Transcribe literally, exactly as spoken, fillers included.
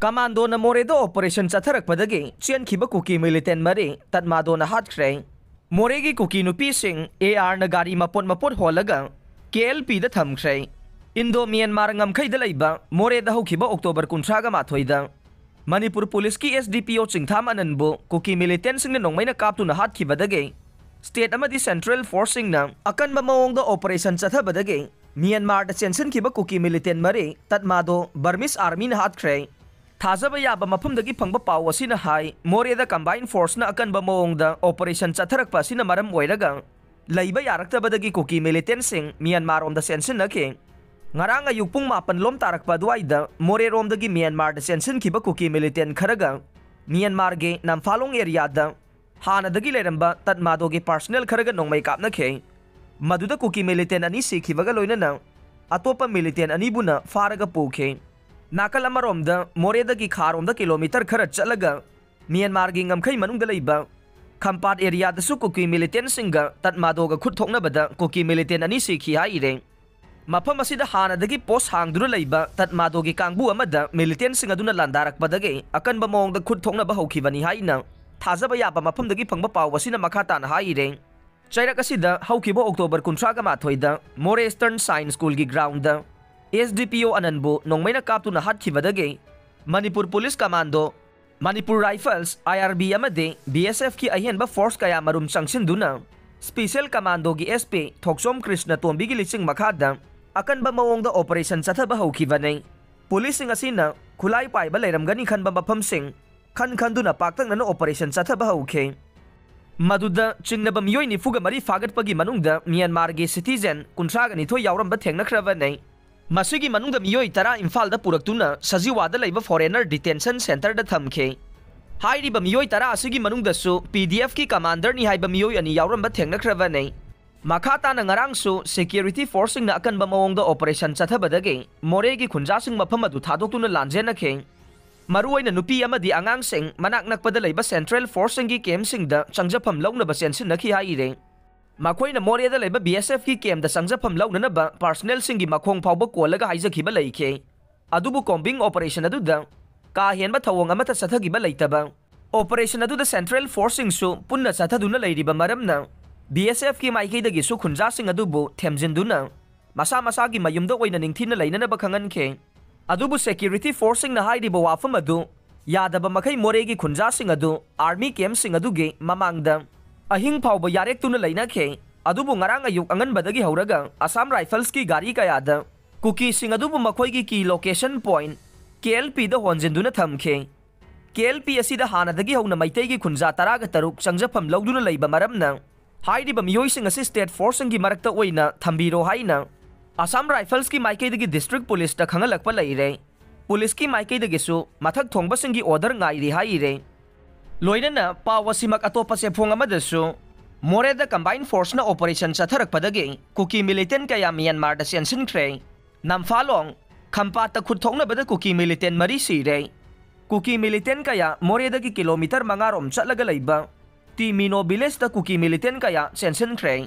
ꯀꯃꯥꯟꯗꯣꯅ ꯃꯣꯔꯦꯗ ꯑꯣꯄꯔꯦꯁꯟ ꯆꯠꯊꯔꯛꯄꯗꯒꯤ ꯆꯦꯟꯈꯤꯕ ꯀꯨꯀꯤ ꯃꯤꯂꯤꯇꯦꯟ ꯃꯔꯤ ꯇꯠꯃꯥꯗꯣꯅ ꯍꯥꯠꯈ꯭ꯔꯦ꯫ ꯃꯣꯔꯦꯒꯤ ꯀꯨꯀꯤ ꯅꯨꯄꯤꯁꯤꯡ ARꯅ ꯒꯥꯔꯤ ꯃꯄꯣꯠ ꯃꯄꯣꯠ ꯍꯣꯜꯂꯒ KLPꯗ ꯊꯝꯈ꯭ꯔꯦ꯫ ꯏꯟꯗꯣ ꯃ꯭ꯌꯥꯟꯃꯥꯔ ꯉꯝꯈꯩꯗ ꯂꯩꯕ ꯃꯣꯔꯦꯗ ꯍꯧꯈꯤꯕ ꯑꯣꯛꯇꯣꯕꯔ ꯀꯨꯟꯊ꯭ꯔꯥꯒ ꯃꯥꯊꯣꯏꯗ ꯃꯅꯤꯄꯨꯔ ꯄꯨꯂꯤꯁꯀꯤ SDPO ꯆꯤꯡꯊꯥꯝ ꯑꯅꯟꯕꯨ ꯀꯨꯀꯤ ꯃꯤꯂꯤꯇꯦꯟꯁꯤꯡꯅ ꯅꯣꯡꯃꯩꯅ ꯀꯥꯞꯇꯨꯅ ꯍꯥꯠꯈꯤꯕꯗꯒꯤ state ꯑꯃꯗꯤ central forceꯁꯤꯡꯅ ꯑꯀꯟꯕ ꯃꯑꯣꯡꯗ operation ꯆꯠꯊꯕꯗꯒꯤ ꯃ꯭ꯌꯥꯟꯃꯥꯔꯗ ꯆꯦꯟꯁꯤꯟꯈꯤꯕ ꯀꯨꯀꯤ ꯃꯤꯂꯤꯇꯦꯟ ꯃꯔꯤ ꯇꯠꯃꯥꯗꯣ Burmese Armyꯅ ꯍꯥꯠꯈ꯭ꯔꯦ꯫ ꯊꯥꯖꯕ ꯌꯥꯕ ꯃꯐꯝꯗꯒꯤ ꯐꯪꯕ ꯄꯥꯎ ꯑꯁꯤꯅ ꯍꯥꯏ, ꯃꯣꯔꯦꯗ combined forceꯅ ꯑꯀꯟꯕ ꯃꯑꯣꯡꯗ operation ꯆꯠꯊꯔꯛꯄ ꯑꯁꯤꯅ ꯃꯔꯝ ꯑꯣꯏꯔꯒ ꯂꯩꯕ ꯌꯥꯔꯛꯇꯕꯗꯒꯤ ꯀꯨꯀꯤ ꯃꯤꯂꯤꯇꯦꯟꯁꯤꯡ ꯃ꯭ꯌꯥꯟꯃꯥꯔꯔꯣꯝꯗ ꯆꯦꯟꯁꯤꯟꯅꯈꯤ꯫ ꯉꯔꯥꯡ ꯑꯌꯨꯛ ꯄꯨꯡ ꯃꯥꯄꯟ ꯂꯣꯝ ꯇꯥꯔꯛꯄ ꯑꯗꯨꯋꯥꯏꯗ ꯃꯣꯔꯦꯔꯣꯝꯗꯒꯤ ꯃ꯭ꯌꯥꯟꯃꯥꯔꯗ ꯆꯦꯟꯁꯤꯟꯈꯤꯕ ꯀꯨꯀꯤ ꯃꯤꯂꯤꯇꯦꯟ ꯈꯔꯒ ꯃ꯭ꯌꯥꯟꯃꯥꯔꯒꯤ ꯅꯝꯐꯥꯂꯣꯡ areaꯗ ꯍꯥꯟꯅꯗꯒꯤ ꯂꯩꯔꯝꯕ ꯇꯠꯃꯥꯗꯣꯒꯤ personnel ꯈꯔꯒ ꯅꯣꯡꯃꯩ ꯀꯥꯞꯅꯈꯤ꯫ ꯃꯗꯨꯗ ꯀꯨꯀꯤ ꯃꯤꯂꯤꯇꯦꯟ ꯑꯅꯤ ꯁꯤꯈꯤꯕꯒ ꯂꯣꯏꯅꯅ ꯑꯇꯣꯞꯄ ꯃꯤꯂꯤꯇꯦꯟ ꯑꯅꯤꯕꯨꯅ ꯐꯥꯔꯒ ꯄꯨꯈꯤ꯫ ꯅꯥꯀꯜ ꯑꯃꯔꯣꯝꯗ ꯃꯣꯔꯦꯗꯒꯤ ꯈꯥꯔꯣꯝꯗ ꯀꯤꯂꯣꯃꯤꯇꯔ ꯈꯔ ꯆꯠꯂꯒ ꯃ꯭ꯌꯥꯟꯃꯥꯔꯒꯤ ꯉꯝꯈꯩ ꯃꯅꯨꯡꯗ ꯂꯩꯕ ꯈꯝꯄꯥꯠ areaꯗꯁꯨ ꯀꯨꯀꯤ ꯃꯤꯂꯤꯇꯦꯟꯁꯤꯡꯒ ꯇꯠꯃꯥꯗꯣꯒ ꯈꯨꯠ ꯊꯣꯛꯅꯕꯗ ꯀꯨꯀꯤ ꯃꯤꯂꯤꯇꯦꯟ ꯑꯅꯤ ꯁꯤꯈꯤ ꯍꯥꯏꯔꯦ꯫ ꯃꯐꯝ ꯑꯁꯤꯗ ꯍꯥꯟꯅꯗꯒꯤ post ꯍꯥꯡꯗꯨꯅ ꯂꯩꯕ ꯇꯠꯃꯥꯗꯣꯒꯤ ꯀꯥꯡꯕꯨ ꯑꯃꯗ ꯃꯤꯂꯤꯇꯦꯟꯁꯤꯡ ꯑꯗꯨꯅ ꯂꯥꯟꯗꯥꯔꯛꯄꯗꯒꯤ ꯑꯀꯟꯕ ꯃꯑꯣꯡꯗ ꯈꯨꯠ ꯊꯣꯛꯅꯕ ꯍꯧꯈꯤꯕꯅꯤ ꯍꯥꯏꯅ ꯊꯥꯖꯕ ꯌꯥꯕ ꯃꯐꯝꯗꯒꯤ ꯐꯪꯕ ꯄꯥꯎ ꯑꯁꯤꯅ ꯃꯈꯥ ꯇꯥꯅ ꯍꯥꯏꯔꯦ꯫ ꯆꯩꯔꯛ ꯑꯁꯤꯗ ꯍꯧꯈꯤꯕ ꯑꯣꯛꯇꯣꯕꯔ ꯀꯨꯟꯊ꯭ꯔꯥꯒ ꯃꯥꯊꯣꯏꯗ ꯃꯣꯔꯦ Eastern Science Schoolꯒꯤ groundꯗ SDPO ꯑꯅꯟꯕꯨ ꯅꯣꯡꯃꯩꯅ ꯀꯥꯞꯇꯨꯅ ꯍꯥꯠꯈꯤꯕꯗꯒꯤ Manipur police commando, Manipur Rifles, IRB ꯑꯃꯗꯤ BSFꯀꯤ ꯑꯍꯦꯟꯕ force ꯀꯌꯥ ꯃꯔꯨꯝ ꯆꯪꯁꯤꯟꯗꯨꯅ Special Commandoꯒꯤ SP ꯊꯣꯛꯆꯣꯝ ꯀ꯭ꯔꯤꯁꯅ ꯇꯣꯝꯕꯤꯒꯤ ꯂꯤꯆꯤꯡ ꯃꯈꯥꯗ ꯑꯀꯟꯕ ꯃꯑꯣꯡꯗ operation ꯆꯠꯊꯕ ꯍꯧꯈꯤꯕꯅꯤ꯫ ꯄꯨꯂꯤꯁꯁꯤꯡ ꯑꯁꯤꯅ ꯈꯨꯠꯂꯥꯏ ꯄꯥꯏꯕ ꯂꯩꯔꯝꯒꯅꯤ ꯈꯟꯕ ꯃꯐꯝꯁꯤꯡ ꯈꯟ ꯈꯟꯗꯨꯅ ꯄꯥꯛꯇꯛꯅꯅ operation ꯆꯠꯊꯕ ꯍꯧꯈꯤ꯫ ꯃꯗꯨꯗ ꯆꯤꯡꯅꯕ ꯃꯤꯑꯣꯏ ꯅꯤꯐꯨꯒ ꯃꯔꯤ ꯐꯥꯒꯠꯄꯒꯤ ꯃꯅꯨꯡꯗ ꯃ꯭ꯌꯥꯟꯃꯥꯔꯒꯤ citizen ꯀꯨꯟꯊ꯭ꯔꯥꯒ ꯅꯤꯊꯣꯏ ꯌꯥꯎꯔꯝꯕ ꯊꯦꯡꯅꯈ꯭ꯔꯕꯅꯤ꯫ ꯃꯁꯤꯒꯤ ꯃꯅꯨꯡꯗ ꯃꯤꯑꯣꯏ ꯇꯔꯥ ꯏꯝꯐꯥꯜꯗ ꯄꯨꯔꯛꯇꯨꯅ ꯁꯖꯤꯋꯥꯗ ꯂꯩꯕ foreigner detention centreꯗ ꯊꯝꯈꯤ꯫ ꯍꯥꯏꯔꯤꯕ ꯃꯤꯑꯣꯏ ꯇꯔꯥ ꯑꯁꯤꯒꯤ ꯃꯅꯨꯡꯗꯁꯨ PDFꯀꯤ commanderꯅꯤ ꯍꯥꯏꯕ ꯃꯤꯑꯣꯏ ꯑꯅꯤ ꯌꯥꯎꯔꯝꯕ ꯊꯦꯡꯅꯈ꯭ꯔꯕꯅꯤ꯫ ꯃꯈꯥ ꯇꯥꯅ ꯉꯔꯥꯡꯁꯨ security forceꯁꯤꯡꯅ ꯑꯀꯟꯕ ꯃꯑꯣꯡꯗ operation ꯆꯠꯊꯕꯗꯒꯤ ꯃꯣꯔꯦꯒꯤ ꯈꯨꯟꯖꯥꯁꯤꯡ ꯃꯐꯝ ꯑꯗꯨ ꯊꯥꯗꯣꯛꯇꯨꯅ ꯂꯥꯟꯖꯦꯟꯅꯈꯤ꯫ ꯃꯔꯨꯑꯣꯏꯅ ꯅꯨꯄꯤ ꯑꯃꯗꯤ ꯑꯉꯥꯡꯁꯤꯡ ꯃꯅꯥꯛ ꯅꯛꯄꯗ ꯂꯩꯕ central forceꯁꯤꯡꯒꯤ campꯁꯤꯡꯗ ꯆꯪꯖꯐꯝ ꯂꯧꯅꯕ ꯆꯦꯟꯁꯤꯟꯅꯈꯤ ꯍꯥꯏꯔꯦ꯫ ꯃꯈꯣꯏꯅ ꯃꯣꯔꯦꯗ ꯂꯩꯕ BSFꯀꯤ campꯇ ꯆꯪꯖꯐꯝ ꯂꯧꯅꯅꯕ personnelꯁꯤꯡꯒꯤ ꯃꯈꯣꯡ ꯐꯥꯎꯕ ꯀꯣꯜꯂꯒ ꯍꯥꯏꯖꯈꯤꯕ ꯂꯩꯈꯤ꯫ ꯑꯗꯨꯕꯨ combing operation ꯑꯗꯨꯗ ꯀꯥ ꯍꯦꯟꯕ ꯊꯧꯑꯣꯡ ꯑꯃꯠꯇ ꯆꯠꯊꯈꯤꯕ ꯂꯩꯇꯕ꯫ Operation ꯑꯗꯨꯗ Central Forceꯁꯤꯡꯁꯨ ꯄꯨꯟꯅ ꯆꯠꯊꯗꯨꯅ ꯂꯩꯔꯤꯕ ꯃꯔꯝꯅ B S Fꯀꯤ ꯃꯥꯏꯀꯩꯗꯒꯤꯁꯨ ꯈꯨꯟꯖꯥꯁꯤꯡ ꯑꯗꯨꯕꯨ ꯊꯦꯝꯖꯤꯟꯗꯨꯅ ꯃꯁꯥ ꯃꯁꯥꯒꯤ ꯃꯌꯨꯝꯗ ꯑꯣꯏꯅ ꯅꯤꯡꯊꯤꯅ ꯂꯩꯅꯅꯕ ꯈꯪꯍꯟꯈꯤ꯫ ꯑꯗꯨꯕꯨ security forceꯁꯤꯡꯅ ꯍꯥꯏꯔꯤꯕ ꯋꯥꯐꯝ ꯑꯗꯨ ꯌꯥꯗꯕ ꯃꯈꯩ ꯃꯣꯔꯦꯒꯤ ꯈꯨꯟꯖꯥꯁꯤꯡ ꯑꯗꯨ army campꯁꯤꯡ ꯑꯗꯨꯒꯤ ꯃꯃꯥꯡꯗ ꯑꯍꯤꯡ ꯐꯥꯎꯕ ꯌꯥꯔꯦꯛꯇꯨꯅ ꯂꯩꯅꯈꯤ꯫ ꯑꯗꯨꯕꯨ ꯉꯔꯥꯡ ꯑꯌꯨꯛ ꯑꯉꯟꯕꯗꯒꯤ ꯍꯧꯔꯒ Assam Riflesꯀꯤ ꯒꯥꯔꯤ ꯀꯌꯥꯗ ꯀꯨꯀꯤꯁꯤꯡ ꯑꯗꯨꯕꯨ ꯃꯈꯣꯏꯒꯤ key location point K L Pꯗ ꯍꯣꯟꯖꯤꯟꯗꯨꯅ ꯊꯝꯈꯤ꯫ K L P ꯑꯁꯤꯗ ꯍꯥꯟꯅꯗꯒꯤ ꯍꯧꯅ ꯃꯩꯇꯩꯒꯤ ꯈꯨꯟꯖꯥ ꯇꯔꯥꯒ ꯇꯔꯨꯛ ꯆꯪꯖꯐꯝ ꯂꯧꯗꯨꯅ ꯂꯩꯕ ꯃꯔꯝꯅ ꯍꯥꯏꯔꯤꯕ ꯃꯤꯑꯣꯏꯁꯤꯡ ꯑꯁꯤ state forceꯁꯤꯡꯒꯤ ꯃꯔꯛꯇ ꯑꯣꯏꯅ ꯊꯝꯕꯤꯔꯣ ꯍꯥꯏꯅ Assam Riflesꯀꯤ ꯃꯥꯏꯀꯩꯗꯒꯤ district policeꯇ ꯈꯪꯍꯜꯂꯛꯄ ꯂꯩꯔꯦ꯫ Policeꯀꯤ ꯃꯥꯏꯀꯩꯗꯒꯤꯁꯨ ꯃꯊꯛ ꯊꯣꯡꯕꯁꯤꯡꯒꯤ order ꯉꯥꯏꯔꯤ ꯍꯥꯏꯔꯦ꯫ ꯂꯣꯏꯅꯅ ꯄꯥꯎ ꯑꯁꯤꯃꯛ ꯑꯇꯣꯞꯄ ꯆꯦꯐꯣꯡ ꯑꯃꯗꯁꯨ ꯃꯣꯔꯦꯗ combined forceꯅ operation ꯆꯠꯊꯔꯛꯄꯗꯒꯤ ꯀꯨꯀꯤ militant ꯀꯌꯥ ꯃ꯭ꯌꯥꯟꯃꯥꯔꯗ ꯆꯦꯟꯁꯤꯟꯈ꯭ꯔꯦ꯫ ꯅꯝꯐꯥꯂꯣꯡ ꯈꯝꯄꯥꯠꯇ ꯈꯨꯠ ꯊꯣꯛꯅꯕꯗ ꯀꯨꯀꯤ militant ꯃꯔꯤ ꯁꯤꯔꯦ꯫ ꯀꯨꯀꯤ militant ꯀꯌꯥ ꯃꯣꯔꯦꯗꯒꯤ ꯀꯤꯂꯣꯃꯤꯇꯔ ꯃꯉꯥ ꯔꯣꯝ ꯆꯠꯂꯒ ꯂꯩꯕ ꯇꯤꯃꯤꯅꯣ villageꯇ ꯀꯨꯀꯤ militant ꯀꯌꯥ ꯆꯦꯟꯁꯤꯟꯈ꯭ꯔꯦ꯫